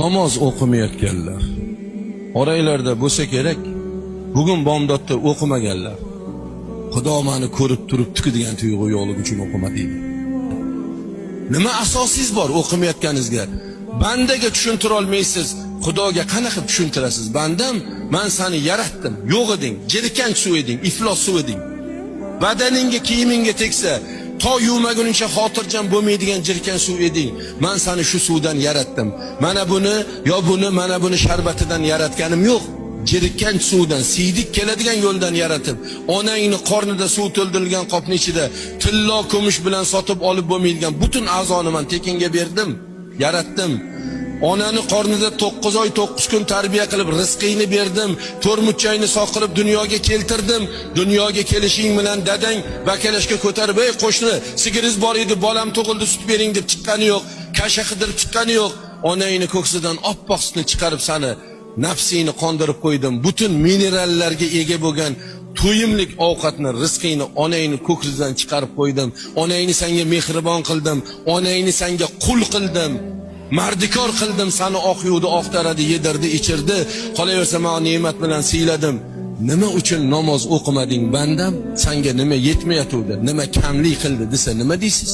Namoz o'qimayotganlar oranglarda bo'lsa kerak. Bugun bomdodda o'qimaganlar, "Xudo meni ko'rib turibdi-ku" degan tuyg'u yo'qligi uchun o'qimadingmi? Nima asosingiz bor o'qimayotganingizga? Bandaga tushuntira olmaysiz, Xudoga qanaqa tushuntirasiz? "Bandam, man seni yaratdim, yo'q eding, jirkanch suv eding, iflos suv eding. Badaningga, kiyimingga tegsa, to yuvmaguningcha xotirjam bo'lmaydigan jirkan suv eding. Man seni shu suvdan yaratdim. Mana buni yo buni, mana buni sharbatidan yaratganim yo'q. Jirkanch suvdan, siydik keladigan yo'ldan yaratib, onangni qornida suv to'ldirilgan qopni ichida tillo kumush bilan sotib olib bo'lmaydigan butun a'zoni man tekinga berdim, yaratdim. Onani qornida 9 oy 9 kun tarbiya qilib, rizqingni berdim, to'rmuchangni sog' qilib dunyoga keltirdim. Dunyoga kelishing bilan dadang bakalashga ko'tarib, 'Ey qo'shni, sigiringiz bor edi, bolam tug'ildi, sut bering' deb chiqqani yo'q, kasha qidirib chiqqani yo'q. Onangni ko'ksidan oppoq sutni chiqarib, sani nafsingni qondirib qo'ydim. Butun minerallarga ega bo'lgan to'yimlik ovqatni, rizqingni onangni ko'ksidan chiqarib qo'ydim. Onangni senga mehribon qildim, onangni senga qul qildim. Mardikor qildim, sani oq yuvdi, oqtaradi, yedirdi, ichirdi. Qolaversa, man ne'mat bilan siyladim. Nima uchun namoz o'qimading, bandam? Sanga nima yetmayotgandi, nima kamlik qildi desa, nima deysiz?"